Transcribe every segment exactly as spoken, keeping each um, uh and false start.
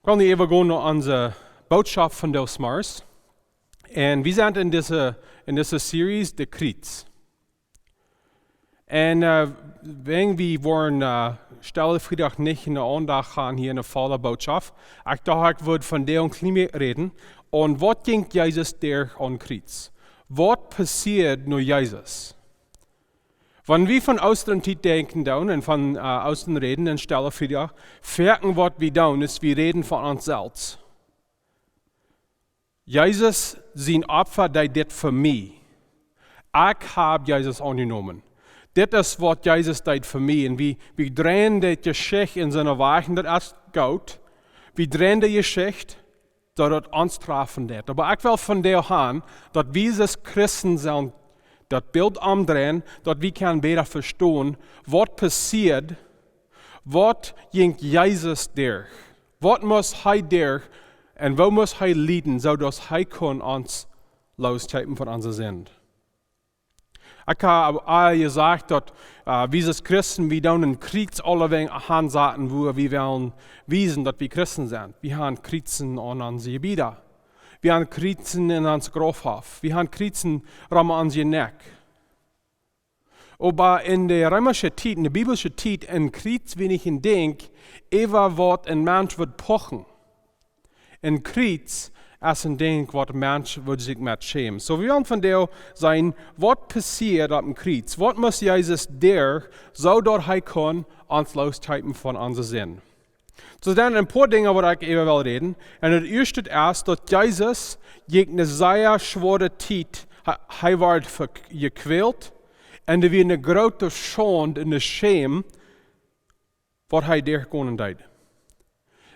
Well, nu äwa gonen no onse Bootschoft von dise Morjes. Un wie sent en dise, en dise Series de Kjriez. Un, äh, wan wie woaren, äh, Stelle Friedach nich enne Aundacht gonen hia enne volle Bootschoft, ekj docht, ekj wudd von dee een kjlien bät räden. Un waut jinkj Jesus derch aum Kjriez? Waut passieed no Jesus? Wan wie von Oostren Tiet denkjen doonen un von, äh, Oostren räden un Stelle Friedach, foaken waut wie doonen es, wie räden von ons selfst. Jesus sien Opfa deed dit fa mie. Ekj hab Jesus aunjenomen. Dit es waut Jesus deed fa mie. Un wie, wie dreien de Jeschicht en soone Wies, daut es goot. Wie dreien de Jeschicht, daut et ons trafen deed. Oba ekj well von dee gonen, daut wie aus Christen sellen daut Bilt omdreien, daut wie kjennen bäta vestonen, waut passieed, waut jinkj Jesus derch, waut must hee derch un woo must hee lieden, soo daut hee kunn ons loskjeepen von onse Sind. Ekj hab aul jesajcht daut, äh, wie aus Christen, wie doonen een Kjriez aulewäajen aunsaten, wua wie wellen wiesen daut wie Christen sent. Wie haben Kjriez aun onse Jebieda. Wie haben Kjriez en ons Groffhoff. Wie haben Kjriez rom ons Jnekj. Oba en de reemische Tiet, en de biblische Tiet, een Kjriez wia nich een Dinkj, äwa waut een Mensch wudd pochen. Een Kjriez es een Dinkj waut een Mensch wudd sikj met schämen. Soo, wie wellen von dee seenen, waut passieed opp een Kjriez? Waut must Jesus derch, soo daut hee kunn ons loskjeepen von onse Sind? Soo, dan een poa Dinja waut ekj äwa well räden. Un daut ieeschte es daut Jesus jinkj eene sea schwoare Tiet, hee, hee wort ve-, jekwält. Un doa wia eene groote Schaund un eene Schäm, waut hee derchgonen deed.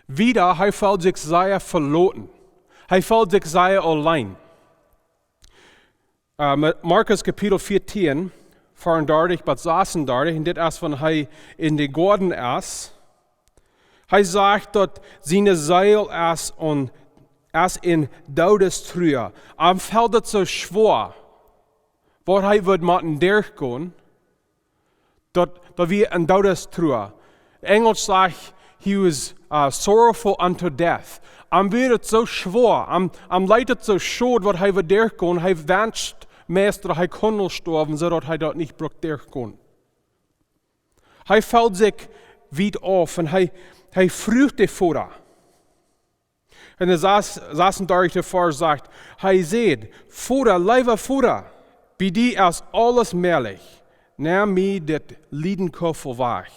Wieda, hee feeld sikj sea veloten. Hee feeld sikj sea auleen. Äh, Ma-, Markus Kapitel vieetieen, vea un dartich bat sas un dartich, un dit es wan hee en dän Goaden es. Hee sajcht daut siene Seel es en, es en Doodestrua. Am felt et soo schwoa, waut hee wudd motten derchgonen. Daut, daut wia en Doodestrua. Enjelsch sajcht, he was, uh, sorrowful unto death. Am wia et soo schwoa, am, am leet et soo schwoa, waut hee wudd derchgonen. Hee wenscht meist, daut hee kunn aul stoawen, soo daut hee daut nich brukt derchgonen. Hee feeld sikj wiet auf un hee, hee fruach dän Voda. En de sas-, sas un dartichste Varsch sajcht, hee säd: "Voda, leewa Voda, bie die es aules mäajlich. Nemm mie dit Liedenkuffel wajch."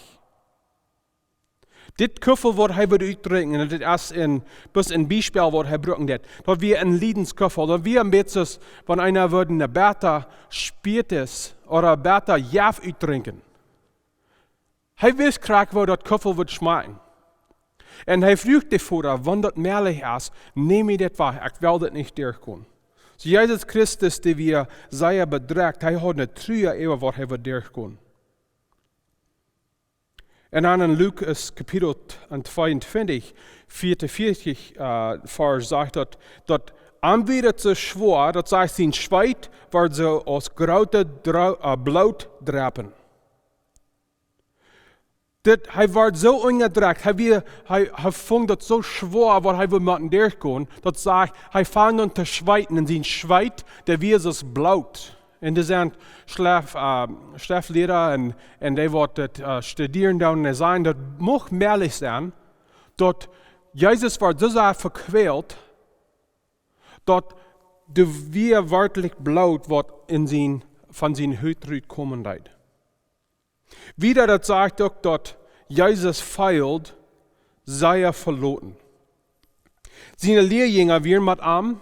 Dit Kuffel waut hee wudd utdrinkjen, un dit es een, bloos een Biespel waut hee brucken deed. Daut wia een Liedenskuffel, daut wia een bät soo aus wan eena wudd een bäta Spieetes ooda bäta Jeft utdrinkjen. Hee wist krakjt woo daut Kuffel wudd schmakjen. Un hee fruach dän Voda: "Wan daut mäajlich es, nemm mie dit wajch, ekj well dit nich derchgonen." Soo Jesus Christus, dee wia sea bedrekjt, hee haud eene Trua äwa waut hee wudd derchgonen. Un dan en Lukas Kapitel tweeuntwintich, vea un vieetich, äh, Varsch sajcht daut, daut am wia et soo schwoa, daut sajcht, sien Schweet wort soo aus groote Dro-, äh, Blootdreppen. Dit, hee wort soo unjadrekjt, hee wia, hee, hee funk daut soo schwoa, waut hee wudd motten derchgonen, daut sajcht, hee funk aun to schweeten un sien Schweet, dee wia soo aus Bloot. Un doa sent Schreft-, äh, Schreftliera un, un dee waut daut, äh, studieren doonen, dee sajen, daut mucht mäajlich sennen, daut Jesus wort soo sea vekwält, daut doa wia werkjlich Bloot waut en sien, von sien Hut rutkomen deed. Wieda, daut sajcht uk, daut Jesus feeld sea veloten. Siene Lieejinja wieren met am,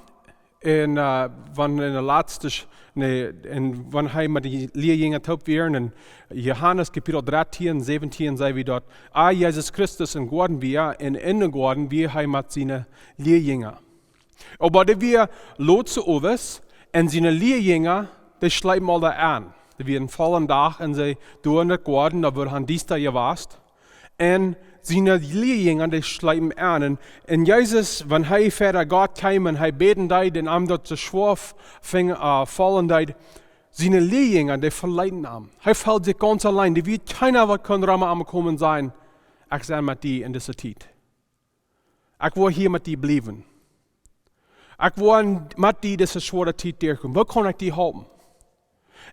un, äh, wan en de latste Sch-, nä, un wan hee met de Lieejinja toop wia, en Johanes Kapitel dartieen, säwentieen, seen wie daut, ah, Jesus Christus em Goaden wia, un en dän Goaden wia hee met siene Lieejinja. Oba daut wia lot soo owes, un siene Lieejinja, dee schleepen aul aun. Daut wia een vollen Dach un see doonen daut Goaden, daut wia aul diesta jewast. Un siene Lieejinja, dee schleepen aun. Un, un Jesus, wan hee ver Gott kjeem un hee bäden deed un am daut soo schwoa funk, äh, faulen deed, siene Lieejinja, dee veleeten am. Hee feeld sikj gaunz auleen. Doa wia kjeena waut kunn rom am komen sajen: "Ekj sie met die en dise Tiet. Ekj woa hia met die bliewen. Ekj woa met die dise schwoare Tiet derchkomen. Woo kaun ekj die halpen?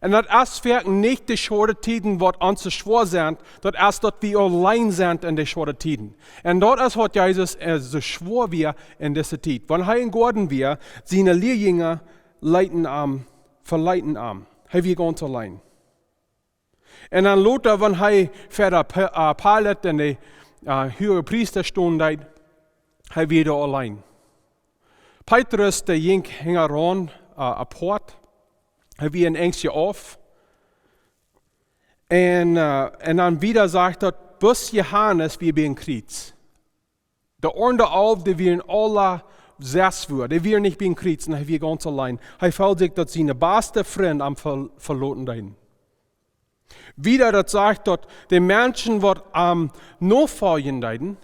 Un daut es werkjlich nich de schwoare Tieden, waut ons soo schwoa sent, daut es, daut wie auleen sent en de schwoare Tieden. Un daut es, waut Jesus, äh, soo schwoa wia en dise Tiet. Wan hee em Goaden wia, siene Lieejinja leeten am, veleeten am. Hee wia gaunz auleen. Un dan lota, wan hee ver de Pi-, äh, Pilat un de, äh, Huagepriesta stonen deed, hee wia doa auleen. Petrus, dee jinkj hinjaraun, äh, apoat. Hee wia een Enjstje auf. Un, äh, un dan wieda sajcht daut, bloos Johanes wia biem Kjriez. De aundre alf, dee wieren aula sest wua. Dee wieren nich biem Kjriez un hee wia gaunz auleen. Hee feeld sikj, daut siene baste Frind am ve-, veloten deeden. Wieda, daut sajcht, daut de Menschen, waut am nofoljen deeden,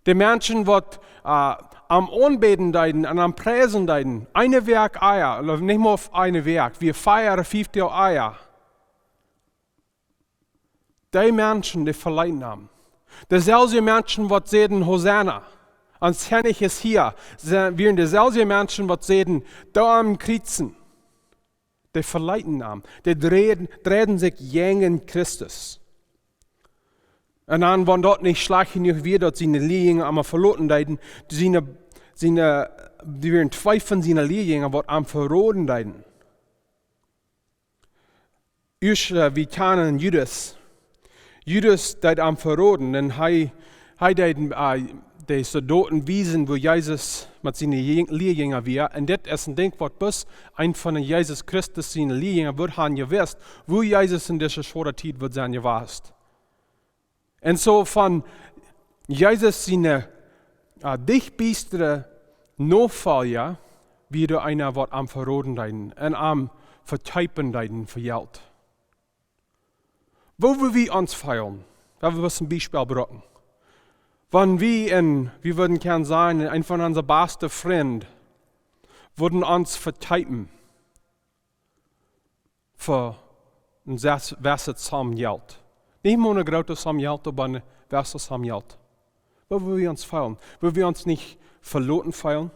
de Menschen, waut, äh, am aunbäden deeden un am priesen deeden, eene Wäakj ea, ooda nich mol eene Wäakj, wia fief, fief Doag ea. Dee Menschen, dee veleeten am. Deeselwje Menschen, waut säden: "Hosanna, ons Kjennich es hia", se-, wieren deeselwje Menschen, waut säden: "Doo am kjriezen." Dee veleeten am. Dee dreiden, dreiden sikj jäajen Christus. Un dan, wan daut nich schlajcht jenuach wia, daut siene Lieejinja am veloten deeden, siene, siene, dee wieren twee von siene Lieejinja, waut am veroden deeden. Ieescht, äh, wie kjanen Judas. Judas deed am veroden un hee, hee deed, äh, de Soldoten wiesen, wua Jesus met siene Jing-, Lieejinja wia. Un dit es een Dinkj, waut bloos een von de Jesus Christus siene Lieejinja wudd han jewist, wua Jesus en dise schwoare Tiet wudd sennen jewast. Un soo von Jesus siene, äh, dichtbieste Nofolja wia doa eena, waut am veroden deeden un am vekjeepen deeden fa Jelt. Woo wudd wie ons feelen? Daut wie een Biespel brucken. Wan wie en, wie wudden kjennen sajen, een von onse baste Frind wudden ons vekjeepen fa eene sest-, jewesse Som Jelt. Nich mau eene groote Som Jelt, oba eene jewesse Som Jelt. Woo wudd wie ons feelen? Wudd wie ons nich veloten feelen?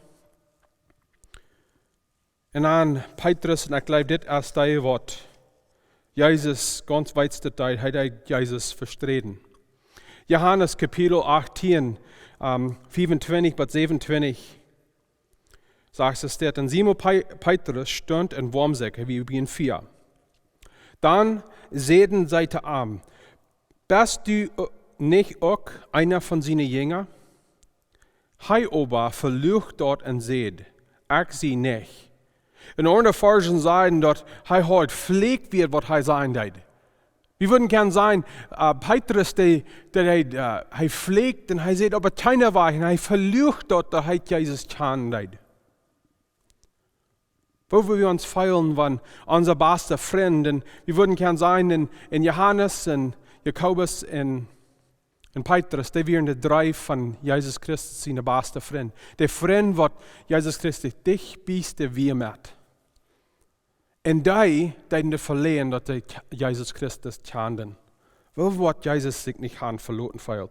Un dan Petrus, un ekj jleew, dit es dee, waut Jesus gaunz wiet deed, hee deed Jesus vesträden. Johanes Kapitel achtieen, ähm, fiefuntwintich bat säwenuntwintich. Sajcht et dit: "Un Simon Pe-, Petrus stunt un woamd sikj, hee wia biem Fia. Dan säden see to am: Best du, äh, nich uk eena von siene Jinja?" Hee oba veluach daut un säd: "Ekj sie nich." Un aundre Varschen sajen, daut hee haud veflekjt wia, waut hee sajen deed. Wie wudden kjennen sajen, äh, Petrus, dee, dee, dee, äh, hee flieekjt un hee säd: "Oba kjeena wia." Un hee veluach daut, daut hee Jesus kjanen deed. Woo wudd wie ons feelen, wan onse baste Frind, un wie wudden kjennen sajen, en, en Johanes un Jakobus un, un Petrus, dee wieren de dree von Jesus Christus siene baste Frind. De Frind, waut Jesus Christus dichtbieste wia met. Un dee deeden daut veloten, daut see K-, Jesus Christus kjanden. Woo woat Jesus sikj nich han veloten feelen?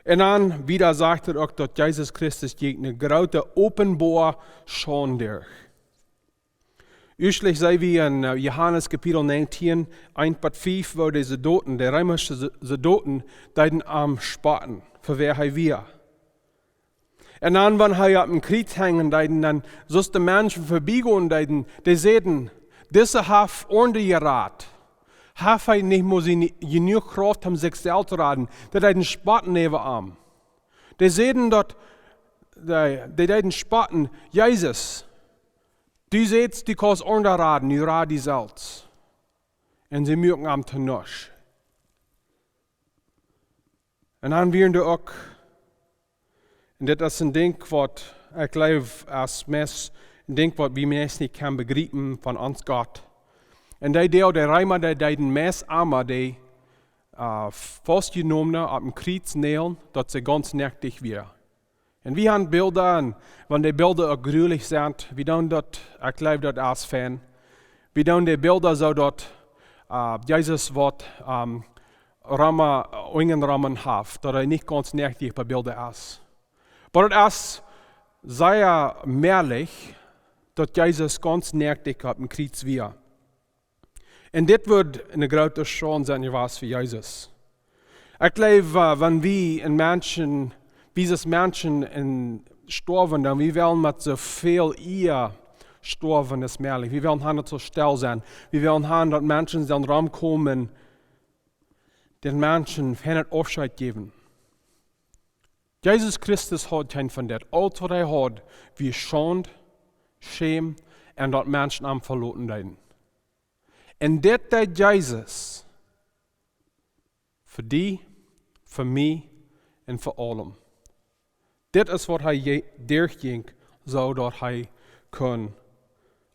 Un dan wieda sajcht et uk, daut Jesus Christus jinkj eene groote openboare Schaund derch. Ieeschtlich seenen wie en, äh, Johanes Kapitel näajentieen, eent bat fief, woo de Soldoten, de reemische Zo-, Soldoten, deeden am spotten, fa wäa hee wia. Un dan, wan hee opp een Kjriez henjen deed, dan, soo aus de Menschen verbiegonen deeden, dee säden: "Dise haft Oaja jerat. Haft hee nich mol siene, jenuach Krauft, om sikj selfst to raden?" Dee deeden spotten äwa am. Dee säden daut, dee, dee deeden spotten: "Jesus, du sajchst, du kaust Oaja raden, nu rad die selfst." Un see muaken am to nuscht. Un dan wieren doa uk, un dit es een Dinkj, waut, ekj jleew, es meist een Dinkj, waut wie meist nich kjennen bejriepen von ons Gott. Un dee Deel, de Reema, dee deeden meist emma de, äh, Faustjenomne opp een Kjriez näajlen, daut see gaunz noaktich wieren. Un wie han Bilda, un wan de Bilda uk grulich sent, wie doonen daut, ekj jleew, daut es fein. Wie doonen de Bilda soo, daut, äh, Jesus waut, ähm, Reema, äh, unjen Reema haft, daut hee nich gaunz noaktich bie Bilda es. Oba daut es sea mäajlich, daut Jesus gaunz näakjt opp een Kjriez wia. Un dit wudd een groota Schaund sennen jewast fa Jesus. Ekj jleew, wan wie een Mensch, wie aus Menschen en stoawen, dan wie wellen met soo väl Ea stoawen aus mäajlich. Wie wellen han, daut soo stell sennen. Wie wellen han, daut Menschen dan romkomen, dän Menschen fein Aufscheet jäwen. Jesus Christus haud kjeen von dit. Aules waut hee haud, wia Schaund, Schäm, un daut Menschen am veloten deeden. Un dit deed Jesus fa die, fa mie un fa aulem. Dit es waut hee je-, derchjinkj, soo daut hee kunn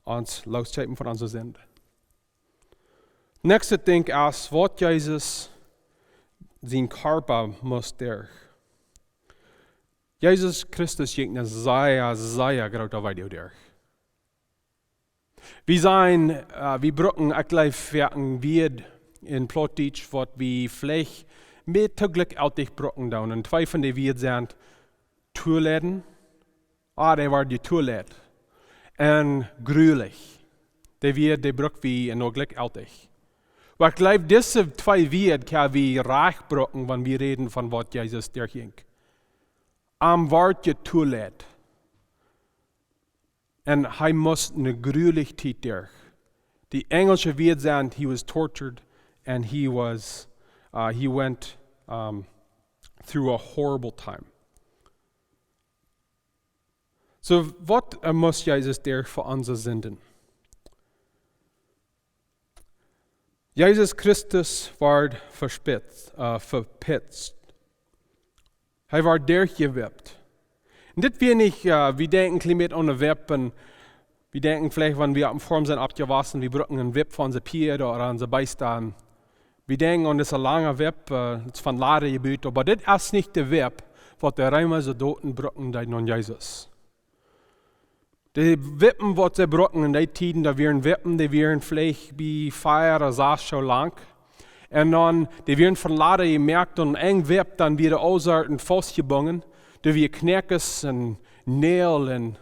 ons loskjeepen von onse Sind. Näakjste Dinkj es, waut Jesus sien Kjarpa must derch. Jesus Christus jinkj een sea, sea groota Wajch derch. Wie sent, äh, wie brucken, ekj jleew, fa een Wuat en Plautdietsch, waut wie veleicht mea to Glück aultiet brucken doonen. Un twee von dee Wieed sent toleiden. Ah, dee wort je toleid. Un grulich. Dee Wieed, dee bruck wie en no Glück aultiet. Oba ekj jleew, dise twee Wieed kjenn wie rajcht brucken, wan wie räden von waut Jesus derchjinkj. Am wort je toleid. Un hee must eene gruliche Tiet derch. De enjelsche Wieed sent, he was tortured and he was, uh, he went, um, through a horrible time. Soo, waut, äh, must Jesus derch fa onse Sinden? Jesus Christus wort vespott, äh, vepitzt. Hee wort derchjewippt. Un dit wia nich, äh, wie denkjen kjlien bät aun de Wipp un wie denkjen veleicht, wan wie opp eene Foarm sent oppjewossen, wie brucken eene Wipp fa onse Pieed ooda onse Beesta. Wie denkjen aun dise lange Wipp, äh, daut es von Lada jebut, oba dit es nich de Wipp, waut de Reema Soldoten brucken deeden aun Jesus. De Wippen, waut see brucken en dee Tieden, daut wieren Wippen, dee wieren veleicht bie fief ooda sas Schoo lang. Un dan, dee wieren von Lada jemoakt un eene Wipp, dan wia de Ausart faustjebungen, doa wia Knoakes un Näajel un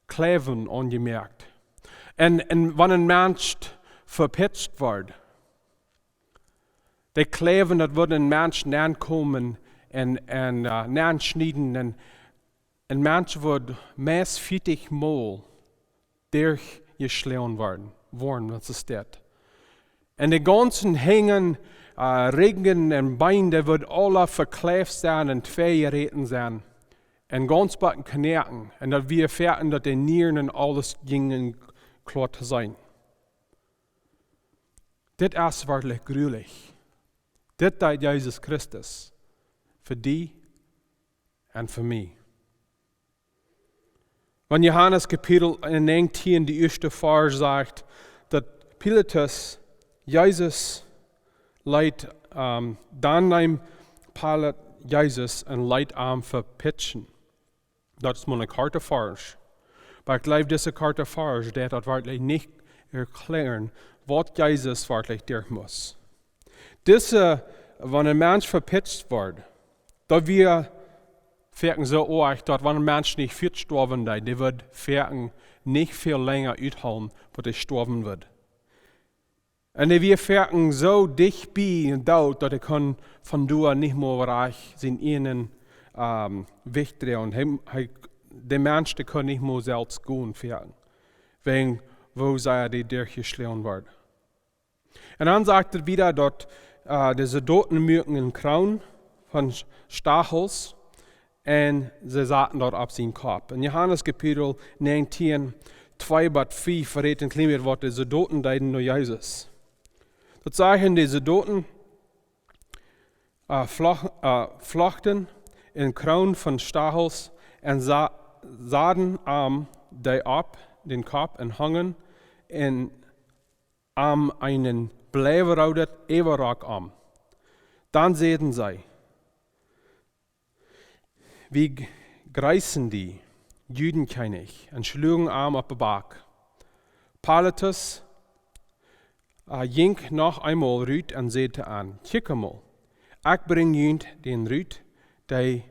Kjleewen aunjemoakt. Un, un wan een Mensch vepitzt wort, dee Kjleewen, daut wudd een Mensch nenkomen un, un, äh, nenschnieden un een Mensch wudd meist vieetich Mol derchjeschloagen woaren, woaren, daut es dit. Un de gaunze Henj, äh, Rigjen un Been, dee wudd aula vekjleeft sennen un tweejeräten sennen. Un gaunz bat de Knoakes. Un daut wia foaken, daut de Nieren un aules jinjen kloa to seenen. Dit es werkjlich grulich. Dit deed Jesus Christus fa die un fa mie. Wan Johanes Kapitel näajentieen, de ieeschte Varsch sajcht, daut Pilatus Jesus leet, ähm, dan neem Pilatus Jesus un leet am vepitschen. Daut es mau een korta Varsch. Oba ekj jleew, dise korta Varsch, dee deit daut werkjlich nich erkjläaren, waut Jesus werkjlich derch must. Dise, wan een Mensch vepitzt wort, daut wia foaken soo oajch, daut wan een Mensch nich fuaz stoawen deed, dee wudd foaken nich väl lenja uthoolen, bat hee stoawen wudd. Un hee wia foaken soo dicht bie dän Doot, daut hee kunn von doa nich mea rajcht sienen ieejnen, ähm, Wajch droagen. Hee, hee, de Mensch, dee kunn nich mea selfst gonen foaken, wäajen woo sea hee derchjeschloagen wort. Un dan sajcht et wieda, daut, äh, de Soldoten muaken eene Kroon von Sch-, Stachels un see saten daut opp sienen Kopp. En Johanes Kapitel näajentieen, twee bat fief, rät een kjlien bät waut de Soldoten deeden no Jesus. Daut sajen de Soldoten, äh, floch-, äh, flochten eene Kroon von Stachels un sa-, saden am dee opp dän Kopp un hongen un am eenen bleiwrooden Äwarock om. Dan säden see: "Wie g-, jreessen die, Judenkjennich", un schluagen am opp de Back. Pilatus, äh, jinkj noch eemol rut un säd to an: "Kjikjt mol, ekj brinj junt dän rut, dee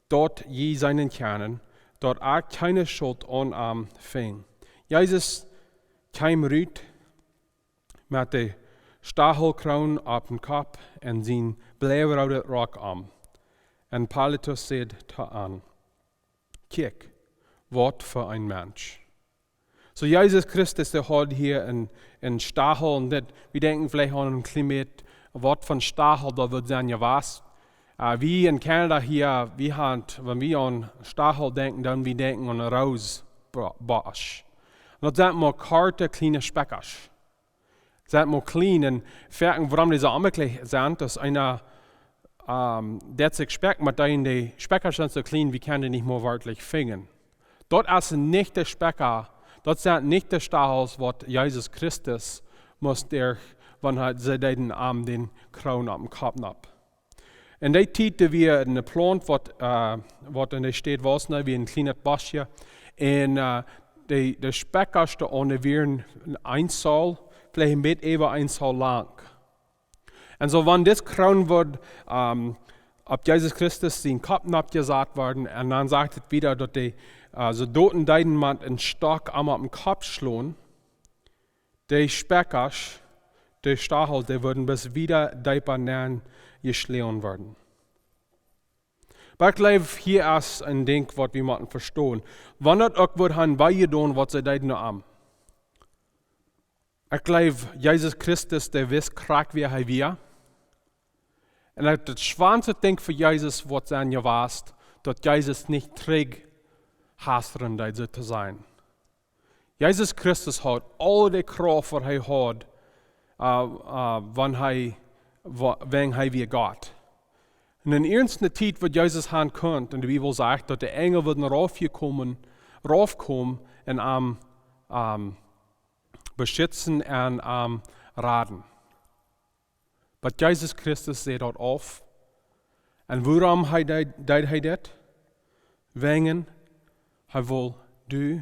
daut jie seenen kjennen, daut ekj kjeene Schult aun am finj. Jesus kjeem rut met de Stachelkroon opp dän Kopp un sien bleauroodet Rock aun. Un Pilatus säd to an: "Kjikj, waut fa een Mensch." Soo Jesus Christus, dee haud hia een, een Stachel, un dit, wie denkjen veleicht aun een Klima, waut fa Stachel daut wudd sennen jewast. Äh, wie en Kanada hia, wie haben, wan wie aun Stachel denkjen, dan wie denkjen aun een Roos-Bosch. Un daut sent mau korte, kjliene Spekjasch. Sent mau kjlien un foaken, wuarom dee soo aunjekjlikjt sent, daut eena, ähm, daut sikj spekjt, mau dan de Spekjasch sent soo kjlien, wie kjennen dee nich mea werkjlich finjen. Daut es nich de Spekja, daut sent nich de Stachels, waut Jesus Christus must derch, wan hee, see deeden am dän Kroon opp dän Kopp nopp. En dee Tiet, doa wia eene Plaunt, waut, äh, waut en de Städ wia, nä, wia een kjlienet Boschje. Un, äh, de, de Spekjasch doa aun, dee wieren een Zoll, veleicht een bät äwa een Zoll lang. Un soo, wan dise Kroon wudd, ähm, opp Jesus Christus sienen Kopp nopp jesat woaren, un dan sajcht et wieda, daut dee, äh, Soldoten deeden met een Stock am opp dän Kopp schlonen, de Spekjasch, de Stachels, dee wudden bat wieda deepa nenn jeschloagen woaren. Oba ekj jleew, hia es een Dinkj, waut wie motten vestonen. Wan daut uk wudd han wee jedonen, waut see deeden aun am. Ekj jleew, Jesus Christus, dee wist krakjt, wäa hee wia. Un daut, daut schwoaste Dinkj fa Jesus wudd sennen jewast, daut Jesus nich trigj hastren deed, soo to sajen. Jesus Christus haud aul de Krauft, waut hee haud, äh, äh, wan hee, wa-, wan hee wia Gott. Un en de ieeschte Tiet, waut Jesus han kunn, en de Bibel sajcht, daut de Enjel wudden raufjekomen, raufkomen un am, ähm, beschitzen un am raden. Oba Jesus Christus säd daut auf. Un wuarom hee deed, deed hee dit? Wäajen hee wull die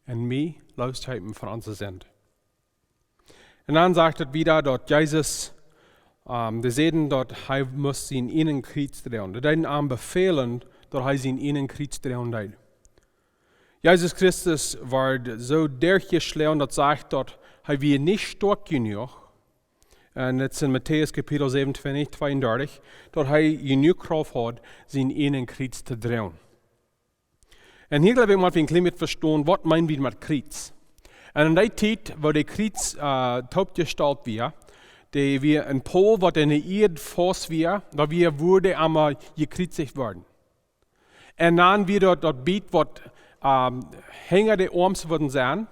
un mie loosheeten von onse Sind. Un dan sajcht et wieda, daut Jesus, ähm, dee säden, daut hee must sien ieejnet Kjriez droagen. Dee deeden am befälen, daut hee sien ieejnet Kjriez droagen deed. Jesus Christus wort soo derchjeschloagen, daut sajcht, daut hee wia nich stoakj jenuach. Un et es en Matäus Kapitel säwenuntwintich, tweeundartich, daut hee jenuach Krauft haud, sien ieejnet Kjriez to droagen. Un hia jleew ekj, mott wie een kjlien bät vestonen, waut meen wie met Kjriez. Un en dee Tiet, wua de Kjriez, äh, toopjestalt wia, dee wia een Pool, waut en de Ieed faust wia, doa wia, wudd eena jekjriezicht woaren. Un dan wia daut, daut Biet, waut, ähm, hinja de Oarms wudden sennen,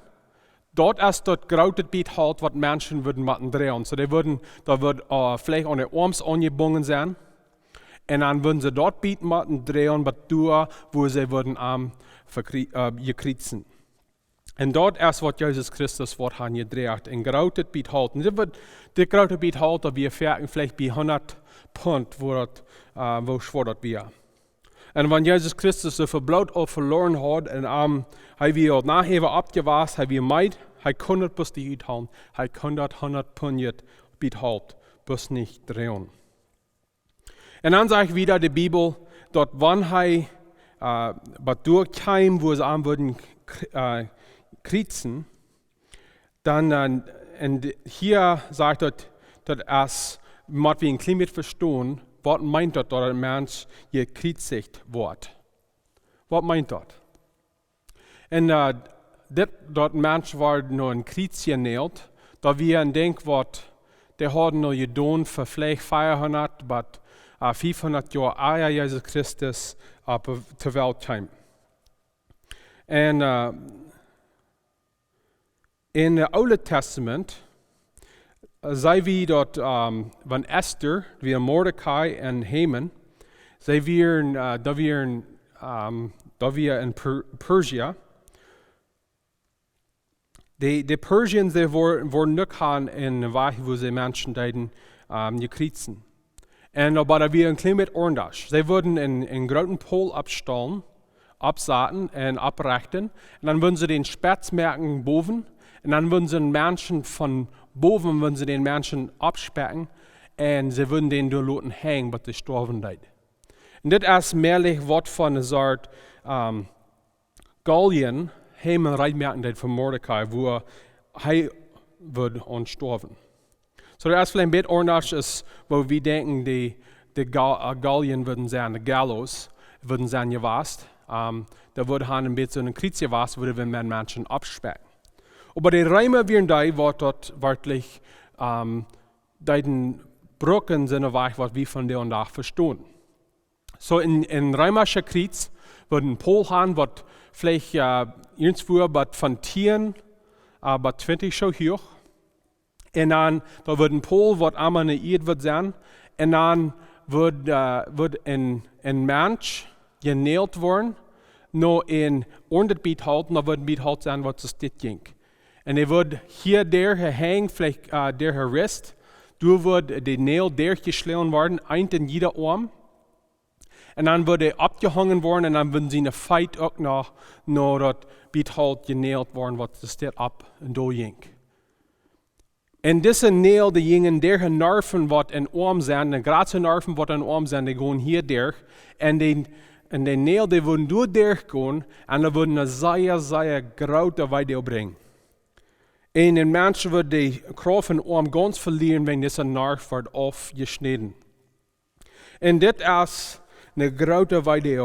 daut es daut groote Biet Holt, waut Menschen wudden motten droagen. Soo, dee wudden, daut wudd, äh, veleicht aun de Oarms aunjebungen sennen. Un dan wudden see daut Biet motten droagen, bat doa, wua see wudden am vekjrie-, äh, jekjriezen. Un daut es, waut Jesus Christus wort han jedroagen. Een grootet Biet Holt. Un dit wudd, dit groote Biet Holt, daut wia veleicht bie hundat Punt, wua daut, äh, woo schwoa daut wia. Un wan Jesus Christus soo väl Bloot aul veloaren haud, un, ähm, hee wia aul nohäa oppjewast, hee wia meed, hee kunn daut bloos nich uthoolen, hee kunn daut hundat Punt Biet Holt bloos nich droagen. Un dan sajcht wieda de Bibel, daut wan hee, äh, bat doa kjeem, wua see am wudden kj-, äh, kjriezen, dan, äh, un de-, hia sajcht daut, daut es, mott wie een kjlien bät vestonen, waut meent daut, daut een Mensch jekjriezicht woat? Waut meent daut? Un, äh, dit, daut Mensch wort no een Kjriez jenäajelt, daut wia een Dinkj, waut dee hauden aul jedonen fa veleicht veahundat bat, äh, fiefhundat Joa ea Jesus Christus opp de Welt kjeem. Un, äh, en daut Oole Tastament, äh, see wie daut, ähm, wan Ester, wia Mordecai un Haman, see wieren, äh, doa wieren, ähm, doa wia en Per-, Persia. De, de Persians, dee wor-, worden uk han en de Wajch, wua see Menschen deeden, ähm, jekjriezen. Un oba daut wia een kjlien bät aundasch. See wudden een, een grooten Pool oppstalen, oppsaten un opprechten. Un dan wudden see dän spetz moaken bowen. Un dan wudden see dän Menschen von bowen, wudden see dän Menschen oppspekjen. Un see wudden dän doa loten henjen, bat dee stoawen deed. Un dit es mäajlich waut von ne Sort, ähm, Galgen, hee mol reed moaken deed fa Mordecai, wua hee wudd aun stoawen. Soo, daut es veleicht een bät aundasch aus woo wie denkjen, de, de Ga-, äh, Galgen wudden sennen, de Gallows wudden sennen jewast. Ähm, doa wudd han een bät soo een Kjriez jewast, wua wie Menschen oppspekjen. Oba de Reema wieren dee, waut daut werkjlich, ähm, deeden brucken, senne Wajch, waut wie vondoag vestonen. Soo en, en reemasche Kjriez wudd een Pol han, waut veleicht, äh, irjentwua waut von tieen, äh, bat twintich soo huach. Un dan, doa wudd een Pol waut aun de Ieed wudd sennen. Un dan wudd, äh, wudd een, een Mensch jenailed woaren, no een aundret Biet Holt, doa wudd een Biet Holt sennen, waut soo dit jinkj. Un hee wudd hia derch de Henj, veleicht, äh, derch de Rist, doa wudd de Nail derchjeschloagen woaren, eent en jieda Oarm. Un dan wudd hee oppjehongen woaren un dan wudden siene Feet uk noch no daut Biet Holt jenailed woaren, waut de Städ opp un dol jinkj. Un dise Nail, dee jinjen derch de Narwen, waut em Oarm sent, de jratste Narwen, waut em Oarm sent, dee gonen hia derch. Un dee, un de Nail, dee wudden doa derchgonen, un doa wudd eene sea, sea groote Wee doonen brinjen. Un een Mensch wudd de Krauft em Oarm gaunz velieren, wan dise Narw wudd aufjeschnäden. Un dit es eene groote Wee,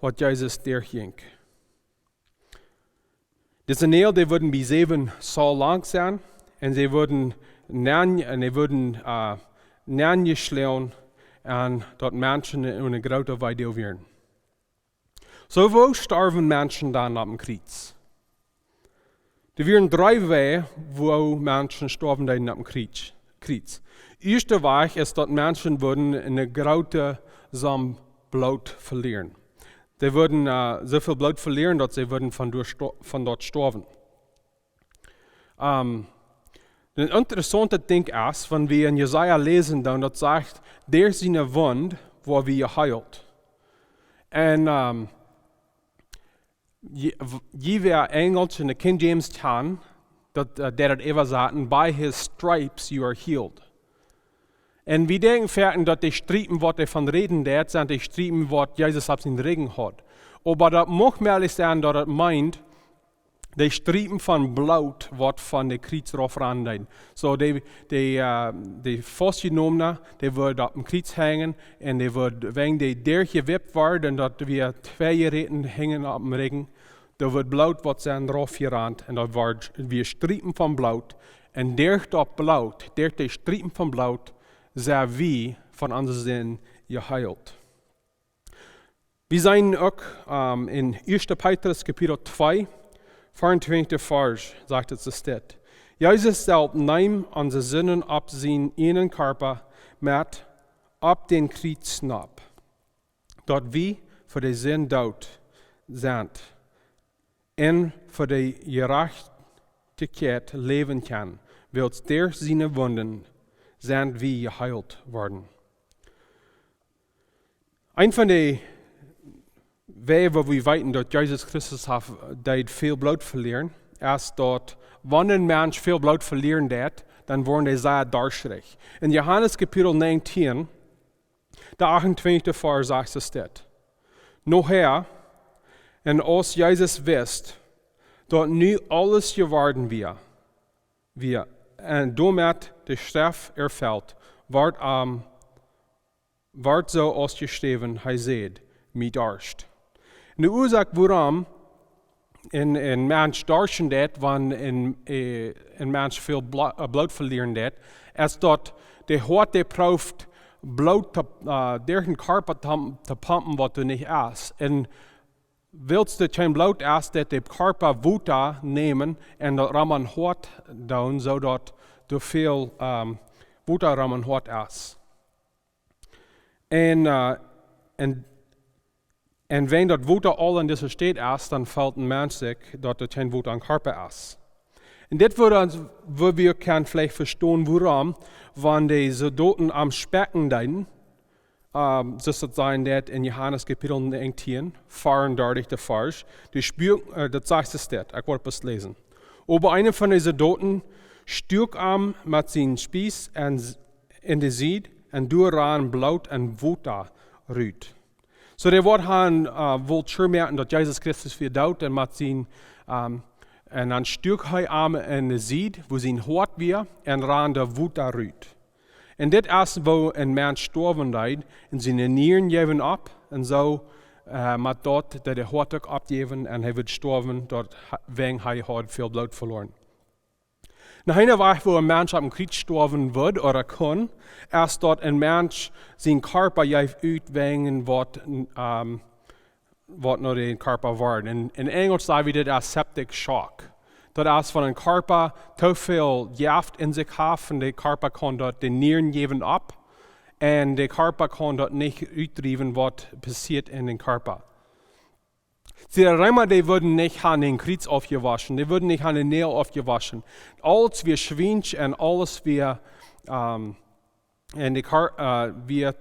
waut Jesus derchjinkj. Dise Nail, dee wudden bie säwen Zoll lang sennen, un see wudden nenn, un dee wudden, äh, nennjeschloagen, un daut Menschen en eene groote Wee wieren. Soo, woo storwen Menschen dan opp een Kjriez? Doa wieren dree Wäaj, woo Menschen storwen deeden opp een Kjriez, Kjriez. Ieeschte Wajch es, daut Menschen wudden eene groote Som Bloot velieren. Dee wudden, äh, soo väl Bloot velieren, daut see wudden von doa sto-, von daut stoawen. Ähm, een interessauntet Dinkj es, wan wie en Jesaja läsen, dan daut sajcht: "Derch siene Wund woa wie jeheelt." Un, ähm, je-, w-, jie wäa Enjelsch en de King James kjanen, daut, äh, dee daut äwasaten: "By his stripes you are healed." Un wie denkjen foaken, daut de Striepen, waut hee von räden deit, sent de Striepen, waut Jesus opp sienen Rigjen haud. Oba daut mucht mäajlich sennen, daut daut meent, de Striepen von Bloot, waut von de Kjriez rauf rannen deeden. Soo, de, de, äh, de Faustjenomne, dee wudd opp een Kjriez henjen, un dee wudd, wan dee derchjewippt worden, daut wia tweejeräten hinjen opp dän Rigjen, doa wudd Bloot waut sennen raufjerant, un daut wia, wia Striepen von Bloot, un derch daut Bloot, derch de Striepen von Bloot, sent wie von onse Sind jeheelt. Wie seenen uk, ähm, en Ieeschte Petrus Kapitel twee, veeauntwintich Varsch, sajcht et soo dit: "Jesus selfst neem onse Sinden opp sienen ieejnen Kjarpa met opp dän Kjriez nopp, daut wie fa de Sind doot sent un fa de Jerajchtichkjeit läwen kjennen, wiels derch siene Wunden sent wie jeheelt worden." Eent von de Wäaj, woo wie weeten, daut Jesus Christus haft, deed väl Bloot velieren, es daut, wan een Mensch väl Bloot velieren deit, dan woaren dee sea darstich. En Johanes Kapitel negentieen, de achtentwintichste Varsch, sajcht et dit: "Nohäa, un aus Jesus wist, daut nu aules jeworden wia, wia, un doamet de Schreft erfelt, wort am, wort soo aus jeschräwen: Hee säd: Mie darscht." Un de Uasoak, wuarom een, een Mensch darschten deit, wan een, äh, een Mensch väl Blo-, äh, Bloot velieren deit, es daut de Hoat, dee prooft Bloot to, äh, derch dän Kjarpa to, to pompen, waut doa nich es. Un wiels doa kjeen Bloot es, deit de Kjarpa Wota nämen un daut rom daut Hoat doonen, soo daut doa väl, ähm, Wota rom daut Hoat es. Un, äh, un, un wan daut Wota aul en dise Städ es, dan feelt een Mensch sikj, daut doa kjeen Wota em Kjarpa es. Un dit wudd ons, wudd wie kjennen veleicht vestonen, wuarom, wan de Soldoten am spekjen deeden, ähm, soo aus et sajcht daut en Johanes Kapitel negentieen, veeaundartichste Varsch, dee spuak, äh, daut sajcht et dit, ekj woa daut läsen. Oba eena von de Soldoten stuak am met sienen Spieß en, en de Sied, un doa rann Bloot un Wota rut. Soo, dee woat han, äh, wult sure moaken daut Jesus Christus wia doot un met sien, ähm, un dan stuak hee am enne Sied, wua sien Hoat wia, un rand daut Wota rut. Un dit es woo een Mensch stoawen deed, un siene Nieren jeewen opp, un soo, äh, met daut, daut de Hoat uk oppjeewen, un hee wudd stoawen, daut ha-, wäajen hee haud väl Bloot veloaren. Noch een Wajch, woo een Mensch opp een Kjriez stoawen wudd ooda kunn, es daut een Mensch sien Kjarpa jeef ut wäajen waut, ähm, waut no dän Kjarpa wort. En, en Enjelsch saj wie dit aus septic shock. Daut es wan een Kjarpa too väl Jeft en sikj haft un de Kjarpa kaun daut, de Nieren jeewen opp, un de Kjarpa kaun daut nich utdriewen, waut passieet en dän Kjarpa. See, de Reema, dee wudden nich han dän Kjriez aufjewoschen, dee wudden nich han de Näajel aufjewoschen. Aules wia schwiensch un aules wia, ähm, un de Kar-, äh, wia,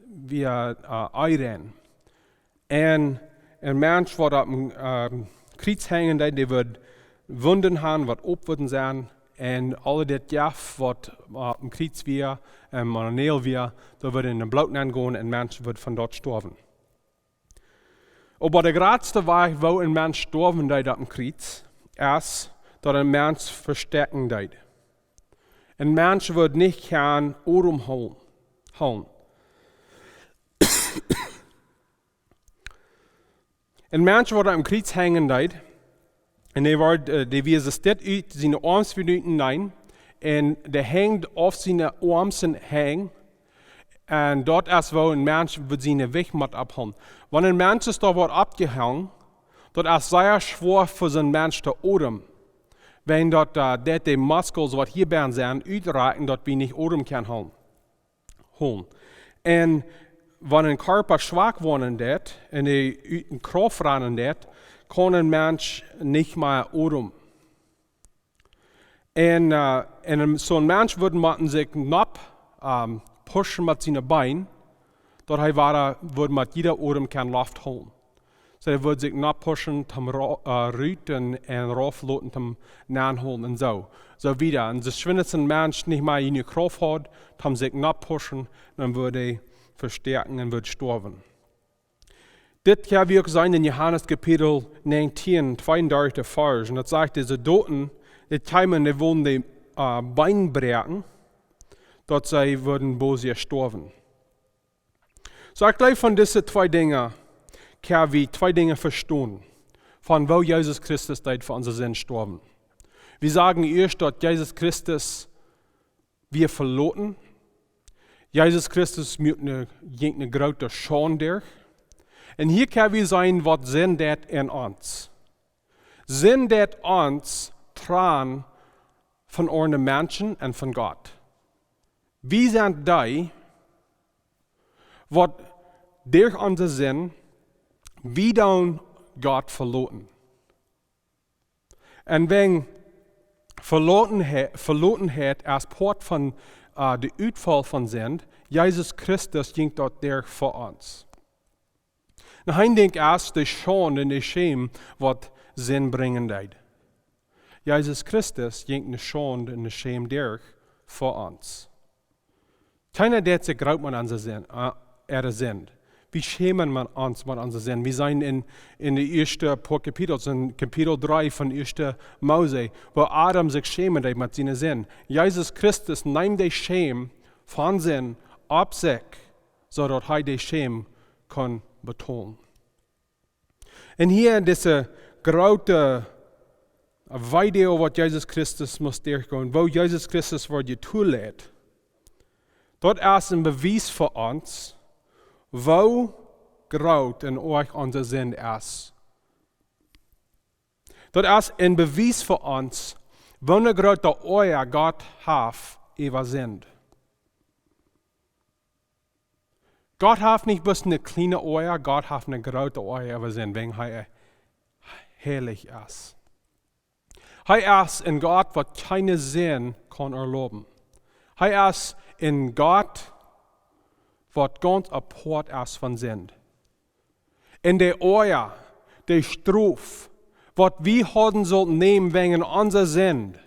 wia, äh, onrein. Un een Mensch, waut opp een, ähm, Kjriez henjen deed, dee wudd Wunden han, waut op wudden sennen. Un aul dit Jeft, waut opp een Kjriez wia, un aun de Näajel wia, daut wudd en daut Bloot nengonen un een Mensch wudd von daut stoawen. Oba de jratste Wajch, woo een Mensch stoawen deed opp een Kjriez, es daut een Mensch vestoaken deed. Een Mensch wudd nich kjennen Odem hoolen, hoolen. Een Mensch, waut opp een Kjriez henjen deed, un hee wort, äh, dee wia soo stell ut, siene Oarms wieren uteneen, un dee henjd opp siene Oarms un henj, un daut es woo een Mensch wudd siene Jewicht mott oppholen. Wan een Mensch es doa woat oppjehongen, daut es sea schwoa fa soon Mensch to odemen. Wäajen daut, äh, daut de Muskels, waut hia bennen sent, utrakjen, daut wie nich Odem kjennen hoolen. Hoolen. Un wan een Kjarpa schwak woaren deed, un hee ut de Krauft rannen deed, kaun een Mensch nich mea odemen. Un, äh, un een, soon Mensch wudd motten sikj nopp, ähm, pushen met siene Been, daut hee wada wudd met jieda Odem kjennen Loft hoolen. Soo, hee wudd sikj nopp pushen, toom ro-, äh, rut un, un rauf loten, toom nenhoolen un soo. Soo wieda. Un soo schwind aus een Mensch nich mea jenuach Krauft haud, toom sikj nopp pushen, dan wudd hee vestoaken un wudd stoawen. Dit kjenn wie uk seenen en Johanes Kapitel näajentieen, tweeundartich Varsch. Un daut sajcht, dise Doten, dee kjeemen, dee wullen de, äh, Been bräakjen, daut see wudden bosje stoawen. Soo, ekj jleew, von dise twee Dinja kjenn wie twee Dinja vestonen, von woo Jesus Christus deed fa onse Sind stoawen. Wie sagen ieescht, daut Jesus Christus wia veloten. Jesus Christus muak ne, jinkj ne groote Schaund derch. Un hia kjenn wie seenen, waut Sind deit en ons. Sind deit ons trannen von aundre Menschen un von Gott. Wie sent dee, waut derch onse Sind, wie doonen Gott veloten. Un wäajen Velotenheit, Velotenheit es Poat von, äh, de Utfall von Sind, Jesus Christus jinkj daut derch fa ons. Nu, een Dinkj es de Schaund un de Schäm, waut Sind brinjen deit. Jesus Christus jinkj de Schaund un de Schäm derch fa ons. Kjeena deit sikj groot met onse Sind, äh, äare Sind. Wie schämen met ons, met onse Sind. Wie seenen en, en de ieeschte poa Kapitels, en Kapitel dree von ieeschte Mose, woo Adam sikj schämen deed met siene Sind. Jesus Christus neem de Schäm von Sind opp sikj, soo daut hee de Schäm kunn betolen. Un hia dise groote Video, waut Jesus Christus must derchgonen, woo Jesus Christus wort jetulet, daut es een Bewies fa ons, woo groot un oajch onse Sind es. Daut es een Bewies fa ons, woo ne groote Oaja Gott haft äwa Sind. Gott haft nich bloos ne kjliene Oaja, Gott haft ne groote Oaja äwa Sind, wäajen hee heilich es. Hee es een Gott, waut kjeene Sind kaun erlauben. Hee es een Gott, waut gaunz apoat es von Sind. Un de Oaja, de Strof, waut wie hauden sullen nämen wäajen onse Sind,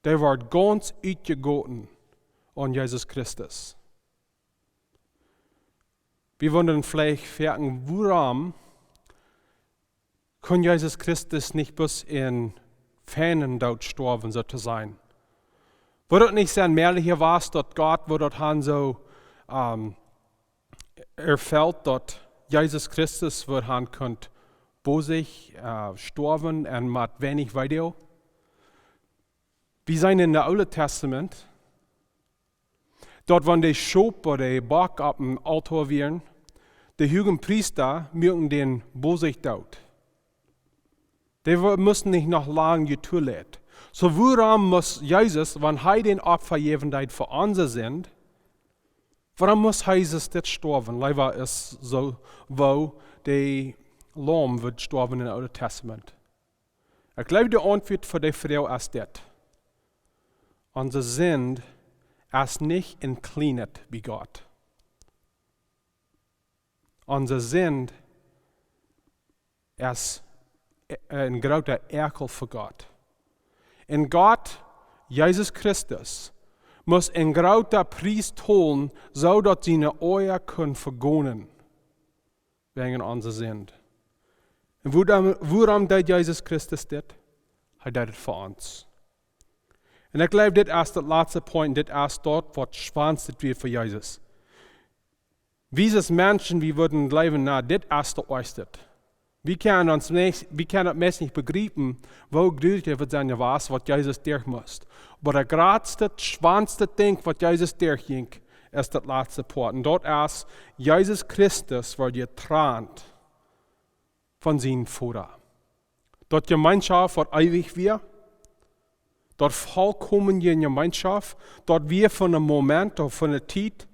dee wort gaunz utjegoten aun Jesus Christus. Wie wundren veleicht foaken, wuarom kunn Jesus Christus nich bloos een feinen Doot stoawen, soo to sajen? Wudd daut nich sennen mäajlich jewast, daut Gott wudd daut han soo, ähm, erfelt, daut Jesus Christus wudd han kunt bosich, äh, stoawen un met weinich Weedoag? Wie seenen en daut Oole Testament, daut wan de Schop ooda de Bock opp een Altoa wieren, de Huagepriesta muaken dän bosich doot. Dee wo-, musten nich noch lang jetualet. Soo, wuarom must Jesus, wan hee dän Opfa jäwen deed fa onse Sind, wuarom must Jesus dit stoawen? Leewa es soo, woo de Laum wudd stoawen en daut Oole Testament. Ekj jleew, de Auntwuat fa dee Froag es dit: Onse Sind es nich enkjlienet bie Gott. Onse Sind es, äh, een groota Äakel fa Gott. Un Gott, Jesus Christus, must een groota Pries tolen, soo daut siene Oaja kunnen vegonen wäajen onse Sind. Un wuarom, wuarom deed Jesus Christus dit? Hee deed et fa ons. Un ekj jleew, dit es daut latste Point, dit es daut, waut schwoaste wia fa Jesus. Wie aus Menschen, wie wudden jleewen, na, dit es daut oajchste. Wie kjennen ons nich, wie kjennen daut meist nich bejriepen, woo grulich daut sennen wia, waut Jesus derch must. Oba daut jratste, schwoaste Dinkj, waut Jesus derchjinkj, es daut latste Poat. Un daut es, Jesus Christus wort jetrant von sienen Voda. Daut Jemeenschoft, waut eewich wia, daut volkomne Jemeenschoft, daut wia fa een Moment ooda fa eene Tiet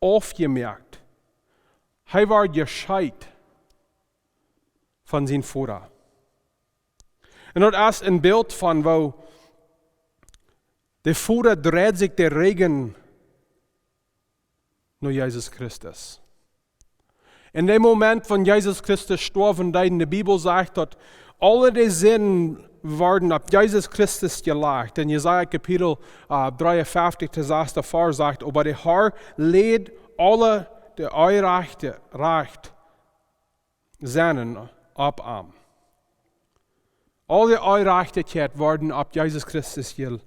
aufjemoakt. Hee wort jescheet von sienen Voda. Un daut es een Bilt von woo de Voda dreid sikj de Rigjen no Jesus Christus. En dän Moment, wan Jesus Christus stoawen deed, de Bibel sajcht, daut aule de Sinden worden opp Jesus Christus jelajcht. En Jesaja Kapitel, äh, dreeunfeftich, de sasta Varsch sajcht: "Oba de Herr läd aule de Onrajchte, rajcht sennen opp am." Aul de Onrajchtichkjeit worden opp Jesus Christus jel-,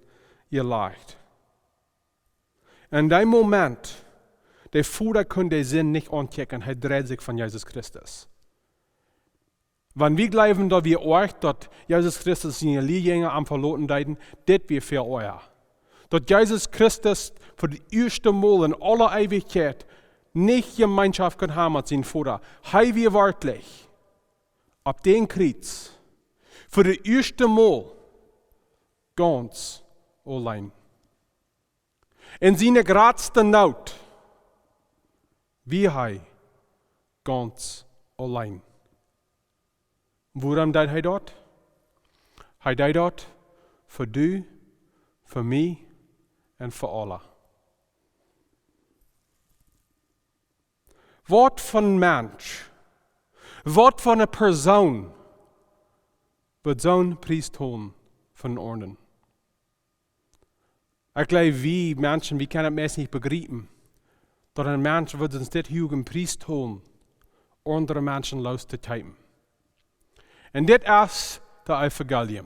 jelajcht. En dän Moment, de Voda kunn de Sind nich aunkjikjen, hee dreid sikj von Jesus Christus. Wan wie jleewen, daut wia oajch, daut Jesus Christus siene Lehrjinja am veloten deeden, dit wia väl oaja. Daut Jesus Christus fa daut ieeschte Mol en aule Eewichkjeit nich Jemeenschoft kunn haben met sienen Voda. Hee wia werkjlich opp dän Kjriez fa daut ieeschte Mol gaunz auleen. En siene jratste Noot wia hee gaunz auleen. Wuarom deed hee daut? Hee deed daut fa die, fa mie un fa aule. Waut fa een Mensch, waut fa eene Persoon wudd soon Pries tolen fa een aundren? Ekj jleew, wie Menschen, wie kjennen et meist nich bejriepen, daut een Mensch wudd soon dit huagen Pries tolen, aundre Menschen loos to kjeepen. Un dit es daut Evangelium.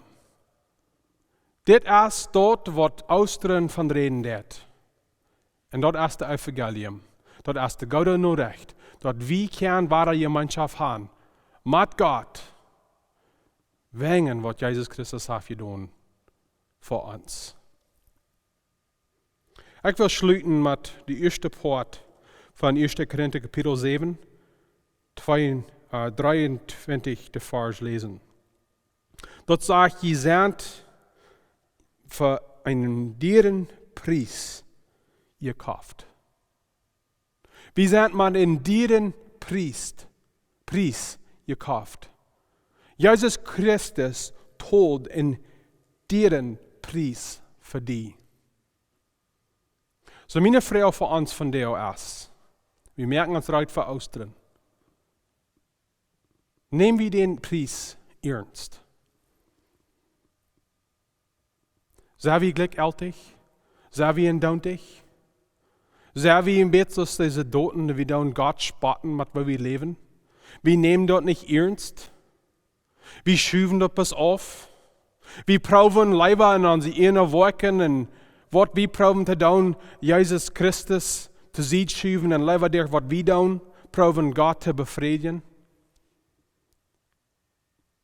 Dit es daut, waut Oostren von räden deit. Un daut es daut Evangelium. Daut es de goode Norecht, daut wie kjennen woare Jemeenschoft haben met Gott, wäajen waut Jesus Christus haft jedonen fa ons. Ekj well schluten met de ieeschte Poat von ieeschte Korinta Kapitel säwen, twee, äh, dreeuntwintich, de Varsch läsen. Daut sajcht: "Jie sent fa eenen dieren Pries jekoft." Wie sent met eenen dieren Pries, Pries jekoft. Jesus Christus told een dieren Pries fa die. Soo, miene Froag fa ons vondoag es, wie moaken ons reed fa Oostren. Näm wie dän Pries iernst? Sent wie jlikjjeltich? Sent wie endontich? Sent wie een bät soo aus dise Doten, dee wie doonen Gott spotten met woo wie läwen? Wie nämen daut nich iernst. Wie schuwen daut bloos auf. Wie proowen leewa en onse ieejne Woakjen un waut wie proowen to doonen, Jesus Christus to Sied schuwen un leewa derch waut wie doonen, proowen Gott to befriedjen.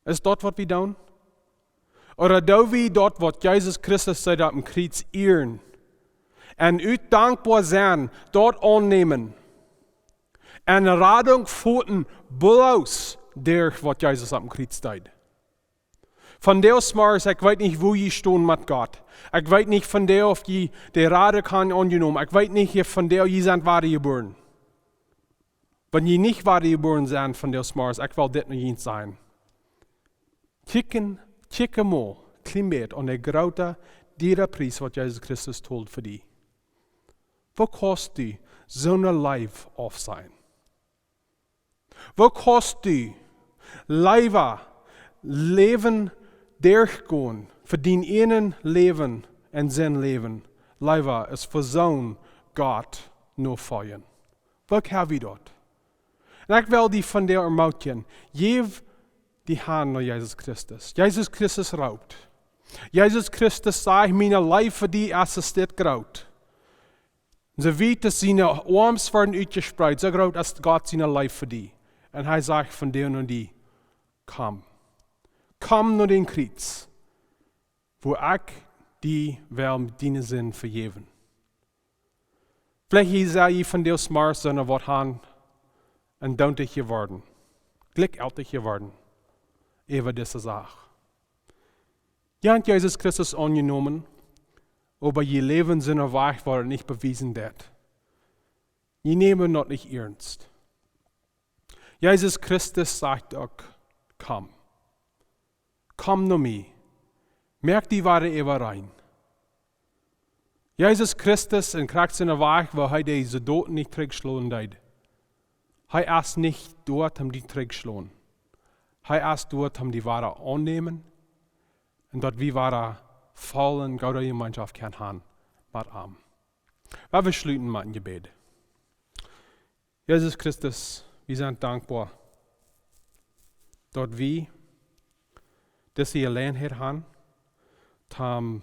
Es daut waut wie doonen? Ooda doo wie daut waut Jesus Christus säd opp dän Kjriez ieren? Un ut dankboa sennen, daut aunnämen. Un Radunk foten bloos derch waut Jesus opp dän Kjriez deed. Vondoag zemorjes, ekj weet nich woo jie stonen met Gott. Ekj weet nich vondoag auf jie de Radunk han aunjenomen. Ekj weet nich hia vondoag, jie sent wada jebuaren. Wan jie nich wada jebuaren sent vondoag zemorjes, ekj well dit no junt sajen. Kjikj, kjikj mol, kjlien bät aun de groote, diere Pries waut Jesus Christus told fa die. Woo kaust du soone Leew aufsajen? Woo kaust du leewa läwen derchgonen, fa dien ieejnet Läwen un sien Läwen, leewa es fa soon Gott nofoljen? Woo kaun wie daut? Un ekj well die vondoag ermootjen, jeff die han no Jesus Christus. Jesus Christus roopt. Jesus Christus sajcht: Miene Leew fa die es, es dit groot. Un soo wiet aus siene Oarms woaren utjespreet, soo groot es Gott siene Leew fa die. Un hee sajcht vondoag no die: Komm. Komm no dän Kjriez, wua ekj die well diene Sind vejäwen. Veleicht sent jie vondoag zemorjes soo waut han un doont jeworden, jlikjjeltich jeworden äwa dise Sach. Jie han Jesus Christus aunjenomen, oba jie läwen soo en eene Wajch, waut et nich bewiesen deit. Jie nämen daut nich iernst. Jesus Christus sajcht uk: Komm. Komm no mie. Moak die wada äwa rein. Jesus Christus, un krakjt soo en eene Wajch, wua hee de Soldoten nich trigjschlonen deed. Hee es nich doa om die trigjschlonen. Hee es doa om die wada aunnämen un daut wie wada voll un goode Jemeenschoft kjennen han met am. Lot ons schluten met een Jebäd. Jesus Christus, wie sent dankboa, daut wie dise Jeläajenheit han, toom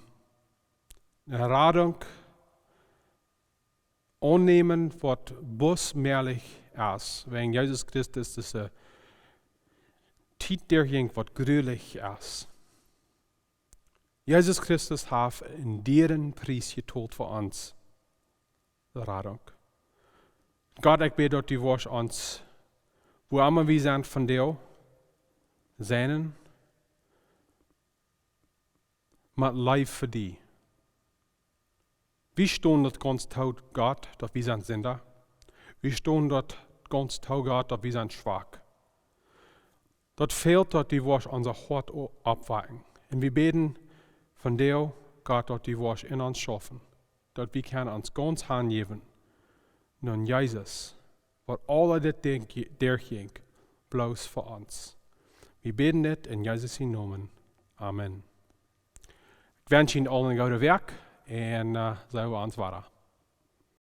Radunk aunnämen, waut bloos mäajlich es, wäajen Jesus Christus dise Tiet derchjinkj, waut grulich es. Jesus Christus haft een dieren Pries jetolt fa ons Radunk. Gott, ekj bäd, daut du woascht ons, wua emma wie sent vondoag, säajnen met Leew fa die. Wie stonen daut gaunz too, Gott, daut wie sent Sinda. Wie stonen daut gaunz too, Gott, daut wie sent schwak. Daut fält, daut du woascht onse Hoat o-, oppwakjen. Un wie bäden vondoag, Gott, daut du woascht en ons schaufen, daut wie kjennen ons gaunz hanjäwen no Jesus, waut aul dit Dinkj, derchjinkj, bloos fa ons. Wie bäden dit en Jesus sienen Nomen. Amen. Ekj wensch junt aul eene goode Wäakj un, äh, seenen wie ons wada.